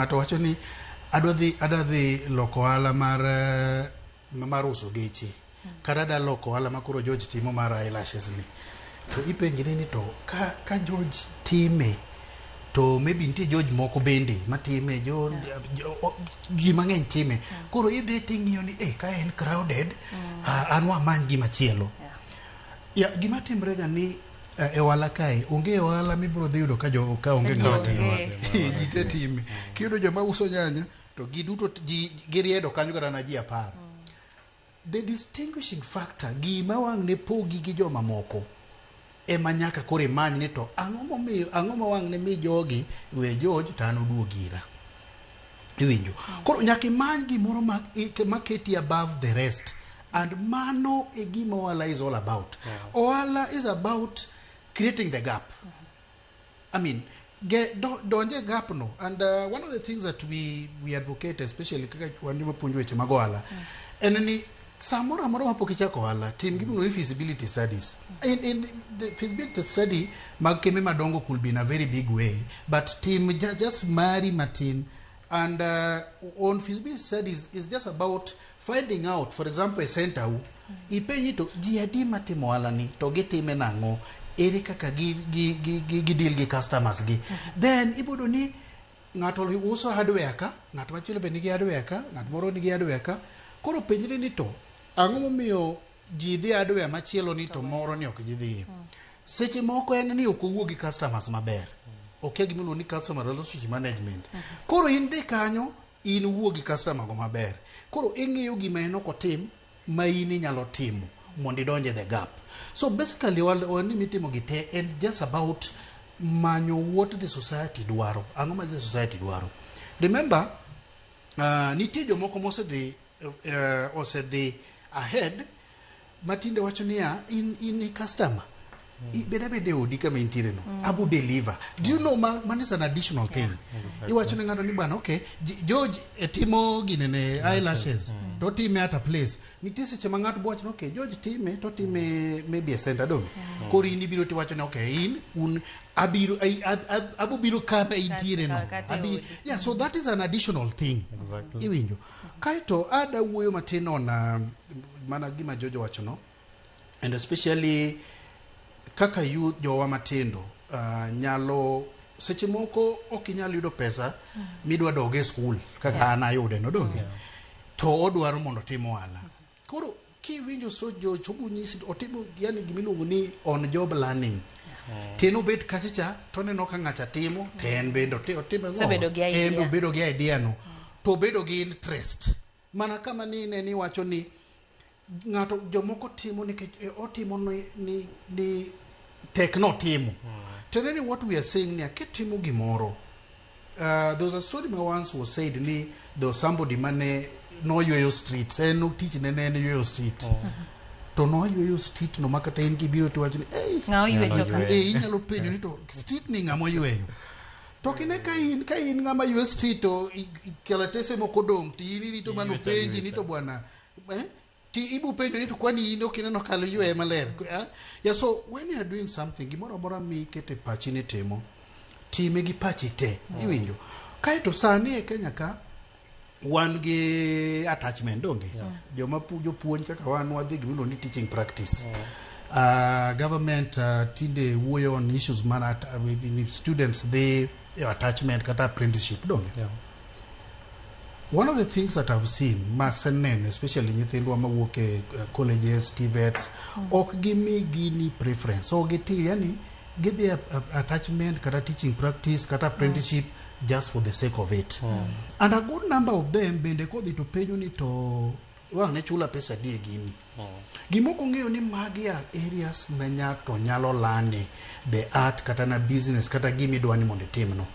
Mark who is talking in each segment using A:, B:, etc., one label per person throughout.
A: Ng'ato wacho ni adwa dhi loko ohala mar uso geche kata adwa loko ohala ma koro George timo mar eyelashes ni, to ipenjri ni to ka George time, to maybe nitie George moko bende matime, jo ji mang'eny time. Koro idhi ting'iyo ni ka en crowded, an wamany gimachielo. Ya, gima timre ga ni e ohala kae onge ohala mibiro dhi yudo ka onge ng'ama timo. Ji te time. Kiyudo joma uso nyanya to giduto ji giriedo kanyo kata na ji 10. The distinguishing factor, gima wang' ne pogi gi joma moko, ema nyaka koro imany ni to ang'o momiyo, ang'o ma wang' ne mi jogi we George to an oduog ira. Iwinjo? Koro nyaka imany gimoro ma maketi above the rest, and mano e gima ohala is all about. Ohala is about creating the gap. I mean, donje gap no. And one of the things that we advocate, especially kaka wan joma puonjo weche mag ohala, en ni samoro amora mapok ichako ohala, tim gimiluongo ni feasibility studies. In the feasibility study mag kembe madongo could be in a very big way, but tim just mari matin. And on feasibility studies is just about finding out, for example, e center u, ipenji to ji adi matimo ohala ni, to gitime nang'o, ere kaka gi deal gi customers gi. Then ibodo ni ng'ato uso hardware ka, ng'at machielo be nigi hardware ka, ng'at moro nigi hardware ka. Koro penjri ni to ang'o momiyo ji dhi hardware machielo ni to moro ni ok ji dhiye? Seche moko en ni ok owuo gi customers maber, okia gimiluongo ni customer relationship management. Koro in dhi kanyo, in wuo gi customer go maber. Koro ing'iyo gima en ok otim ma in inyalo timo mondo idonj e the gap. So basically ni mitimo gi te en just about manyo what the society dwaro, ang'o ma the society dwaro. Remember, nitie jomoko mosedhi osedhi ahead matinde wacho niya, in i customer, bed abeda e odi kama intiere no, abo deliver. Do you know man is an additional thing? Iwacho ne ng'ato ni bwana, okay, George timo ginene eyelashes to otime at a place. Nitie seche ma ng'ato bo wacho ni okay, George time to otime maybe e center dong. Koro in ibiro tiwacho ni okay, in un abiro abo biro kama intiere no.
B: Kata e odi.
A: Yeah, so that is an additional thing.
C: Exactly.
A: Iwinjo? Kaeto ada wuoyo matin on mana gima Jojo wacho no, and especially kaka youth, jowa matindo nyalo seche moko ok inyal yudo pesa midwa dog e school kaka an ayude no donge, to odwaro mondo otim ohala. Koro kiwinjo so jo chobo nyisi otimo, yani gimiluongo ni on job learning. Tin obet kacha cha to oneno ka ng'acha timo, to en bende otimo ang'o?
B: Osebedo gi
A: En
B: idea.
A: obedo gi idea no to obedo gi interest mana kama ni ne ni wacho ni ng'ato jomoko timo nikech otimo ni tek notimo. Tiende ni what we are saying ni kitimo gimoro, there was a story ma once was said ni there was somebody mane noyweyo streets. En tich ne en yweyo street, to noyweyo street no makata in kibiro tiwacho ni, "Ei,
B: Ng'a oywecho ka?"
A: Inyalo penjo ni to street ni ng'ama oyweyo? To kine ka in ng'ama ywe street to kalatese moko odong' to in irito mano
C: Iywecho,
A: penji ni to
C: iywecho.
A: bwana, ti ibu penjo ni to kwani in ok ineno kalo yweye maler, eh? Yeah, so when you are doing something, gimoro amora mikete pachi ni timo, time gi pachi te. Iwinjo? Kaeto sani e Kenya ka wan gi attachment donge? Joma jopuonj kaka wan wadhi gimiluongo ni teaching practice. Government tinde wuoyo on issues mar students dhi e attachment kata apprenticeship donge?
C: Yeah.
A: One of the things that I've seen maseneno, especially nyithindwa mawuok e colleges, TVETs, ok gimi gini preference, ok giti, yani gidhi attachment kata teaching practice kata apprenticeship just for the sake of it. And a good number of them bende kodhi to penjo ni to wang' ne chula pesa adi e gini. Gimoko ng'eyo ni magi are areas ma ng'ato nyalo learn the art kata na business kata gima idwa ni mondo itimno.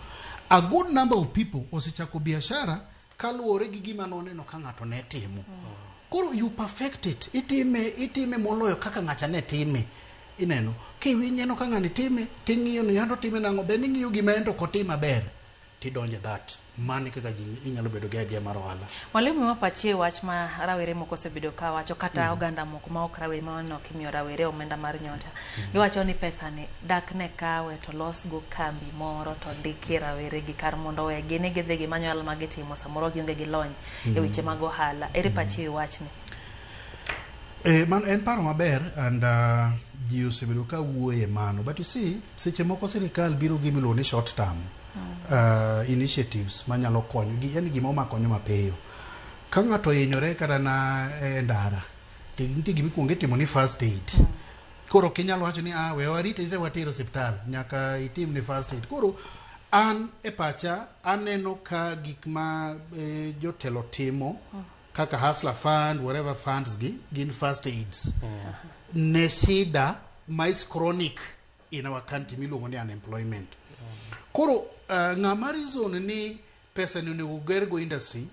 A: A good number of people osechako biashara kaluwore gi gima noneno ka ng'ato ne timo. Koro you perfect it, itime itime moloyo kaka ng'acha ne time. Ineno kiwineno ka ng'ani time ting'iyo ni yando time nang'o, then ing'iyo gima en to ok otim maber. Tidonje that mano kaka ji inyalo bedo gi idea mar ohala.
B: Mwalimu, wapachie wach ma rawere moko osebedo ka wacho kata oganda moko ma ok rawere, ma waneno kimiyo rawere omenda mar nyota. Giwacho ni pesa ni dak ne kawe to losgo kambi moro to ndikie rawere gi kar mondo wegi ni gidhi gimanyo ohala ma gitimo, samoro gionge gi lony e weche mag ohala. Ere pachi e wachni?
A: Mano en paro maber and ji osebedo ka wuoye mano, but you see, seche moko sirikal biro gi miluongo ni short term initiatives manyalo konyo gi, yani gima makonyo mapiyo. Ka ng'ato ohinyore kata na e ndara, to nitie gima ikuongo itimo ni first aid. Koro ok inyal wacho ni, "Ah, we warite arita, watere osiptal," nyaka itim ni first aid. Koro an e pacha aneno ka gik ma jotelo timo kaka Hustler Fund, whatever funds gi, gin first aids ne shida ma is chronic in our country miluongo ni unemployment. Koro ng'ama reason ni pesa ni onego gergo industry,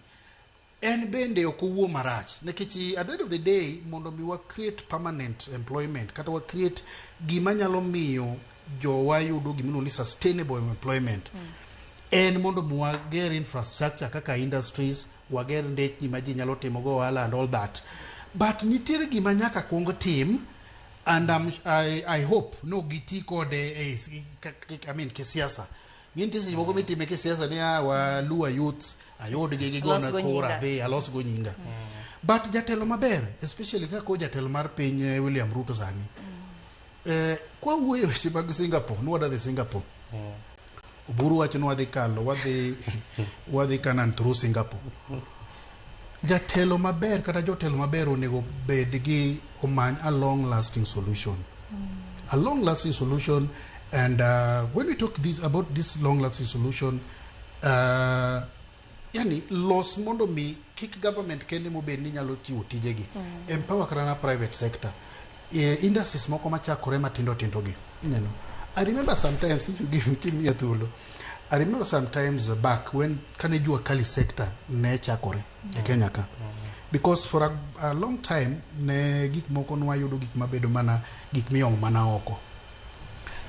A: en bende ok owuo marach, nikech at the end of the day, mondo mi wa create permanent employment kata wa create gima nyalo miyo jowa yudo gimiluongo ni sustainable employment, en mondo mi wager infrastructure kaka industries, wager ndechni ma ji nyalo timogo ohala and all that. But nitiere gima nyaka kuong tim and I hope no giti kode e, I mean, kisiasa. Nitie seche moko mitime kisiasa ni, "Ah, waluwa youth ayudgi gigona
B: Alosgo
A: kura,
B: nyinga."
A: Adhi alosgo nyinga. But jatelo maber, especially kaka jatelo mar piny, William Ruto sani, kwa wuoyo e weche mag Singapore, nwadhi Singapore. Oburu wacho ni wadhi kalo, wadhi Canaan through Singapore. Jatelo maber kata jotelo maber onego bed gi omany a long lasting solution, a long lasting solution. And when we talk this about this long lasting solution, yani los mondo mi kik government kende mobed ni nyalo chiwo tijegi, empower kata na private sector, industries moko machakore matindo tindo gi ineno. I remember sometimes, if you give kimiya thuolo, I remember sometimes back when kane jua kali sector ne chakore e Kenya ka, because for a long time ne gik moko nwayudo gik mabedo mana gik miomo mana oko.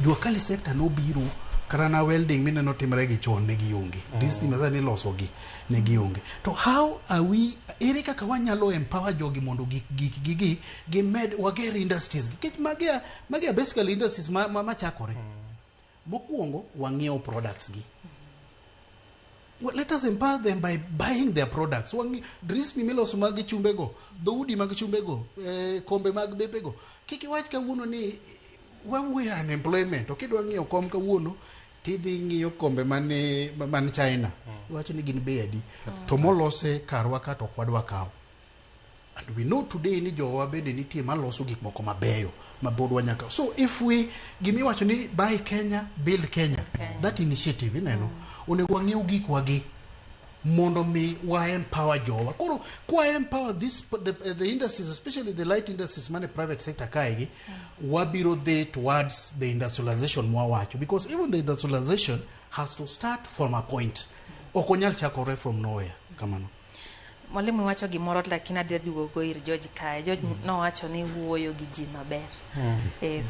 A: Jua kali sector nobiro, kata na welding mineno timre gi chon ne gionge, disni masani iloso gi ne gionge. To how are we, ere kaka wanyalo empower jogi mondo gik gik gigi gimed wager industries? Nikech magi are basically industries ma machakore. Mokwongo wang'iewo products gi. Well, let us empower them by buying their products. Wang'i drisni miloso mag chumbego, dhoudi mag chumbego, kombe mag bepego. Kik iwach kawuono ni wawuoyo unemployment. Ok idwa ng'iewo kom kawuono, tidhi ng'iyo kombe man China. Iwacho ni gin bei adi. To molose karwa ka to ok wadwa kawo. And we know today ni jowa bende nitie maloso gik moko mabeyo ma pod wanyaka. So if we gimiwacho ni buy Kenya, build Kenya,
B: Kenya.
A: That initiative ineno, onego wang'iew gikwa gi mondo mi wa empower jowa. Koro kwa empower the industries, especially the light industries mane private sector kaegi, wabiro dhi towards the industrialization mwawacho, because even the industrialization has to start from a point. Ok onyal chakore from nowhere. Kamano.
B: Mwalimu, iwacho gimoro, lakini adhi duogo ir George kae. George nowacho ni wuoyo gi ji maber. Samoro